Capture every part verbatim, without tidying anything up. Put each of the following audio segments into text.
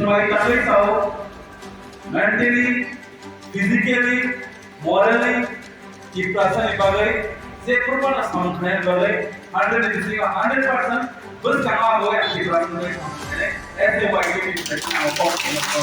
Bai tangwi sao, mentally, physically, morally, Tiprasani bagwi je phuru phano samung khlainani bagwi hundred ni bisingo hundred percent bwskango abo ang Tiprasani bagwi samung khlainai. As a Y T F ni president, ang kok khainai.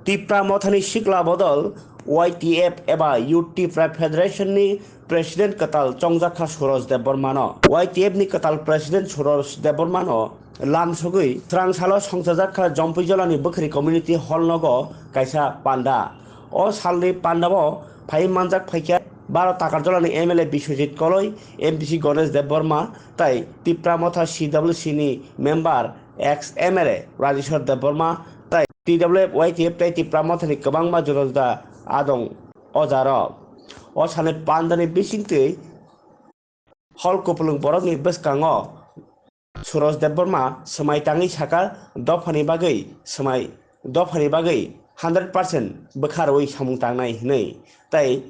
Tipra Mothani sikla bodol Y T F eba Youth Tipra Federation ni President kwtal chongjakha Suraj Debbarmano. Y T F ni kwtal President Suraj Debbarmano lamsogwi swrang salo songchajakha Jompuijolani Bwkhri Community Hall nogo kaisa panda. O salni pandao phai manjak phaikha Baro Takarjolani M L A Biswajit Koloi, M D C Ganesh Debbarma tai Tipra Motha C W C ni member ex M L A Rajeshwar Debbarma tai T W F Y T F tai Tipra Mothani kwbangma juda juda adong o jarok. O salni pandani bisingtwi hol kupulung borokni bwskango Suraj Debbarma swmai tangwi sakha, dophani bagwi swmai, dophani bagwi hundred percent bwkha rwui samung tangnai hwnwi. Tai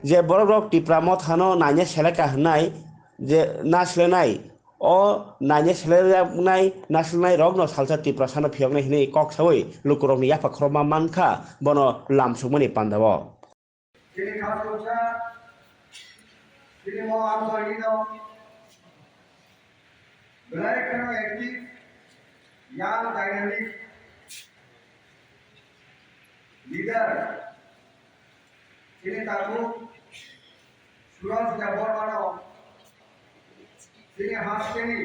je borok rok Tipra Mothano naina seleka hwnai je na slenai, o naina selenai na slenai rokno salsa Tiprasano phiyoknai hwnwi kok saui lukurokni yapha khorokma mankha bono lamsukmani pandao. Chini khasuksa, chini mo amsogino, belai kheno active, young dynamic leader, chini takhuk Suraj Debbarmano, chini hasteni,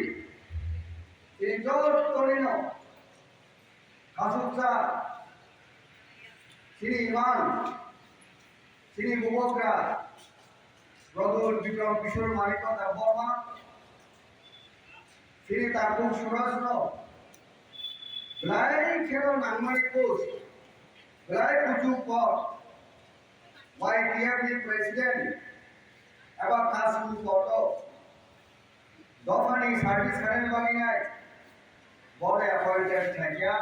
chini jotonino, Khasuksa chini imang, chini bubagra, Produl Bikram Kishore Manikya Debbarma, chini takhuk Surajno, belai kheno nangmani post, belai kuchuk kok, Y T F ni president, eba kasu koto, dophani service khaina bagwi nai, bono appointed khaikha.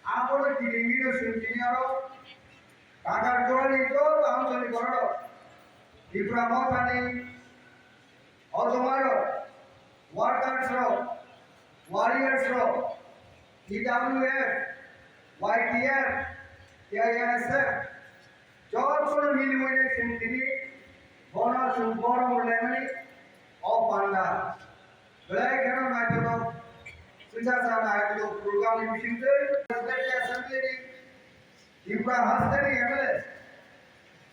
Abono kitingwino swngchini aro Takarjolani joto amchani bororok, Tipra Mothani, Ojomarok, workers rok, warriors rok, T W F, Y T F, K I S F, jotono miliwi chwng tini bono chwng borom rwlaimani o panda. Belai kheno naithotok swngchar sa naithotok program ni bisingtwi Assembly ni Tripura hasteni M L A,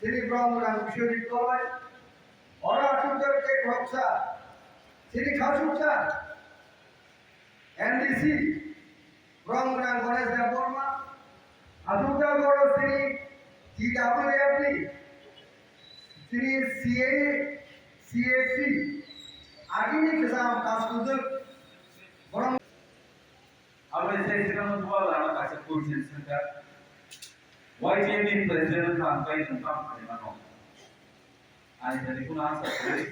chini Brahmana Bishwajit Koloi, oro achukjak tei khoroksa, chini khasuksa M D C, Brahmana Ganesh Debbarma, achukjak oro chini T W F ni, chini C A, C A C, agini kwcham kaskujwk, borok Aboni sai swkang bubagrano kaisa question swngkha, Y T F ni president wngkha ang bai nwng tamo khaimano? Ani thani kunu answer kwrwi,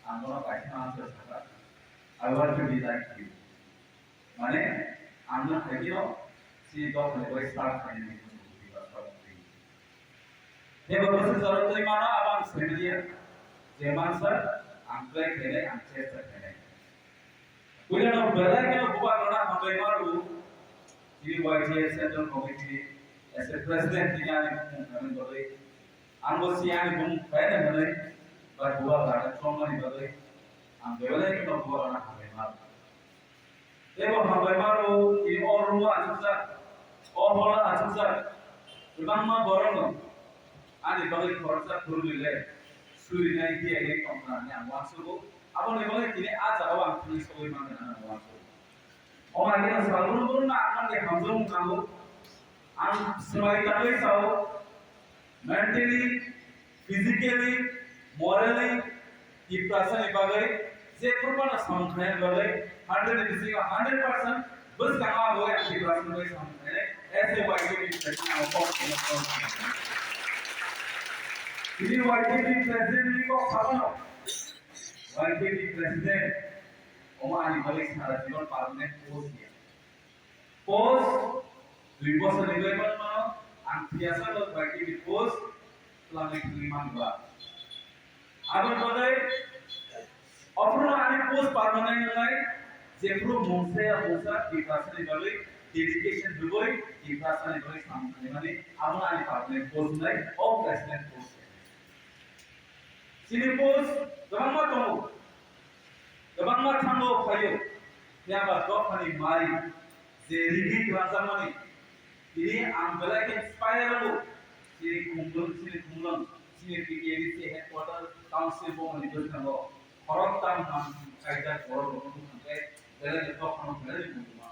ang bono kaisa answer sakha, I want to be like you. Mane, ang no thaikhe no, si dophani bai start khainani kunu bubagra. Tebo bwswk jorok twi mano, abo ang swimaliya. Je mansa, ang try khainai, ang chesta khainai. Puila no belai kheno bubagrano hambai mano, chini Y T F Central Committee, as a president, tini ani bumung khaimani bagwi. Ang bo si ani bumung khaina hwnwi, but bubagrano chongmani bagwi, ang belai kheno bubagrano hambai mano. Teibo hambai mano, tini o room o achukjak, o hall o achukjak, kwbangma borokno ani bagwi khoroksa phurwnwi le surinai tiyaiwi tongkha hwnwi ang uansugo. Aboni bagwi tini a jagao ang thangwi sogwi mankha hwnwi ang uansugo. Omo hai kheno salbrum brumno ang ani hamjakmung nango. Ang swmai tangwi sao, mentally, physically, morally, Tiprasani bagwi, je phuru phano samung khlainani bagwi, hundred ni bisingo hundred percent bwskango abo ang Tiprasani bagwi samung khlainai, as a Y T F ni president ang kok khainai. Tini Y T F ni president ni kok sabono, Y T F ni president, omo ani bagwi sara jibon permanent post ya. Post dui bosor ni bagwi mano, ang thiyasa bo bai tini post twlangwi thangwi manba. Aboni bagwi ophuru ani post permanent wngnai, Jephru mungsa ya mungsa Tiprasani bagwi dedication rwui Tiprasani bagwi samung khlaimani abo ani public post nai o president post. Chini post kwbangma tongo, kwbangma thango phaio, phiya ba dophani mari je rigi kwlangjakmani tini ang belai khe inspire wngo. Chini khumlwng, chini khumlwng, chini T T A D C headquarter council bo mani bwskango khoroktham man kaijak borok rokno thangkhe belai khe dophano belai khe mungma.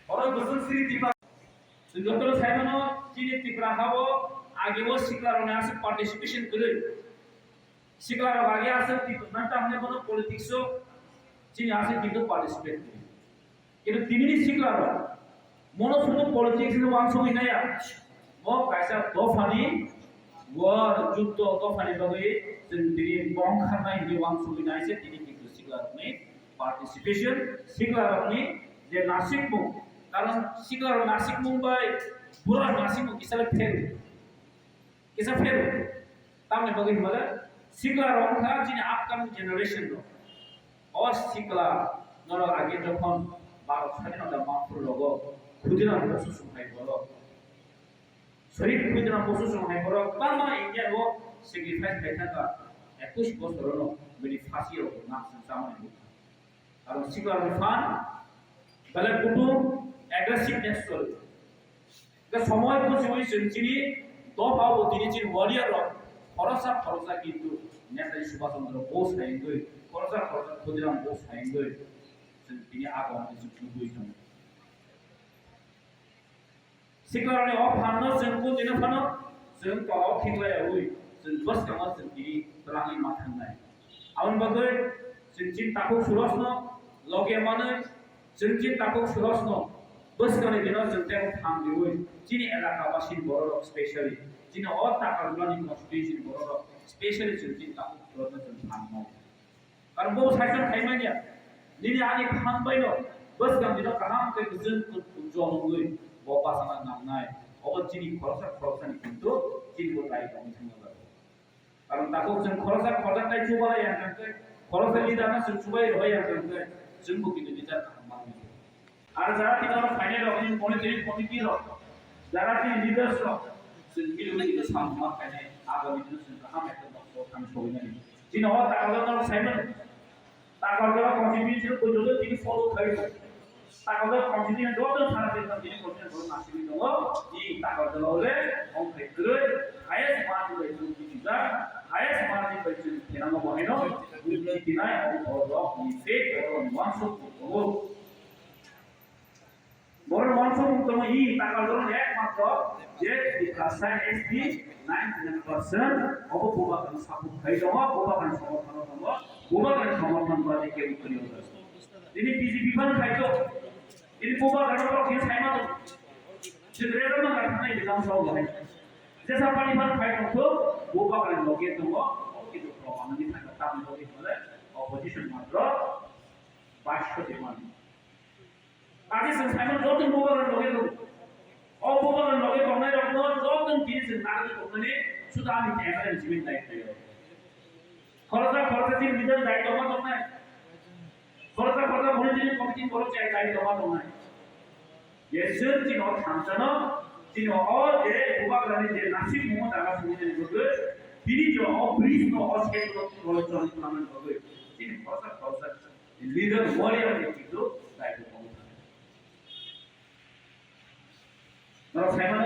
Oro bwswk siri Tipra. Chwng jotono sai mano, chini Tipra hao age o sikla rokni aswk participation kwrwi. Sikla rok age aswk Tipra nang tamni bono politics o chini aswk kintu participate kwrwi. Kintu tinini sikla rok mono phunuk politics ni wansugwi naiya. Mo kaisa dophani war jukto dophani bagwi chwng tini bongkharnai hinwi wansugwi naise tini kintu sikla rokni participation, sikla rokni je nasikmung, karon sikla rok nasikmung bai bura nasikmung kisa le pheru, kisa pheru. Tamni bagwi hwnba le sikla rok wngkha chini upcoming generation rok. O sikla norok age jokhon Bharat Sadhinota Mahapur rogo Khudiram Bosu song hai borok. Shahid Khudiram Bosu song hai borok kwbangma India o sacrifice khai thangkha. Ekush bosor no bini phasi rok nang song chamani. Aro sikla rok phan belai kutung aggressiveness choli. Ke somoi bujiwi chwng chini dopha o tini chini warrior rok khoroksa khoroksa kintu Netaji Subhash Chandra Bose hai wngwi khoroksa khoroksa Khudiram Bose hai wngwi chwng tini abo chwng nugwi tongo. Siklarokni o phanno chwng kundino phano chwng tolao khiklaiyaui chwng bwskango chwng tini twlangwi ma thangnai. Aboni bagwi chwng chini takhuk surosno logi manwi chwng chini takhuk surosno bwskangni dino chwng tei phan riui chini elaka basini bororok specially chini o Takarjulani constituency ni bororok specially chwng chini takhuk surosno chwng phan mao. Karon bo saichung khai manya. Nini ani phan baino bwskang dino kaham khe kwchwng ujjwal wngwi bo bachana nangnai. Obo chini khoroksa khoroksani kintu chini bo dai tongwi thangna bagwi. Karon takhuk chwng khoroksa khoroksa tai chubalai ya hwnkhe, khoroksa leader no chwng chubai rwbai ya hwnkhe, chwng bo kintu leader kaham manwi. Ar jara tini oro phainai rok ni monitoring committee rok, jara tini leaders rok, chwng bini uni kisa samung ma khainai, agami dino chwng kaham ekta nokso thani sogwi nani. Chini o Takarjala norok sai mano, Takarjala constituency rok bo joto tini follow khai rok. Takarjala constituency joto sana tini tini constituency rok nasini tongo, i Takarjala ole ong khai kwrwi, highest margin bai chwng tini jak, highest margin bai chwng tini no bo haino, tini nai ong borok ni state borok ni wansuk tongo. Borok wansuk tongma i Takarjala ekmatro je Tiprasa S T ninety nine percent obo Bubagrani support khai tongo, Bubagrani somorthon tongo, Bubagrani somorthon badi kebo kwrwi wngo. Tini B J P phan khai tongo, tini Bubagrani borok khe sai ma tongo. Chwng rerokno naithoknai Bidhan Sabha bo hai. Jesa party phan khai tongthok, Bubagrani loge tongo, obo kintu proman ni thangkha tamni bagwi hwnle opposition matro baish ko demand. Age chwng saimano joto Bubagrani loge tongo. O Bubagrani loge tongnai rokno joto tini chwng narwgwi tongnani suda ani M L A ni simi dai khlaio. Khoroksa khoroksa chini leader dai tongma tongnai. Khoroksa khoroksa monitoring committee borok chai dai tongma tongnai. Je chwng chini o thansano, chini o je Bubagrani je nasik mumo jaga songwi nani bagwi, bini je o bridge no o side no toloi toloi tongna bagwi, chini khoroksa khoroksa leader warrior ni kintu daitw tongo. Norok saimano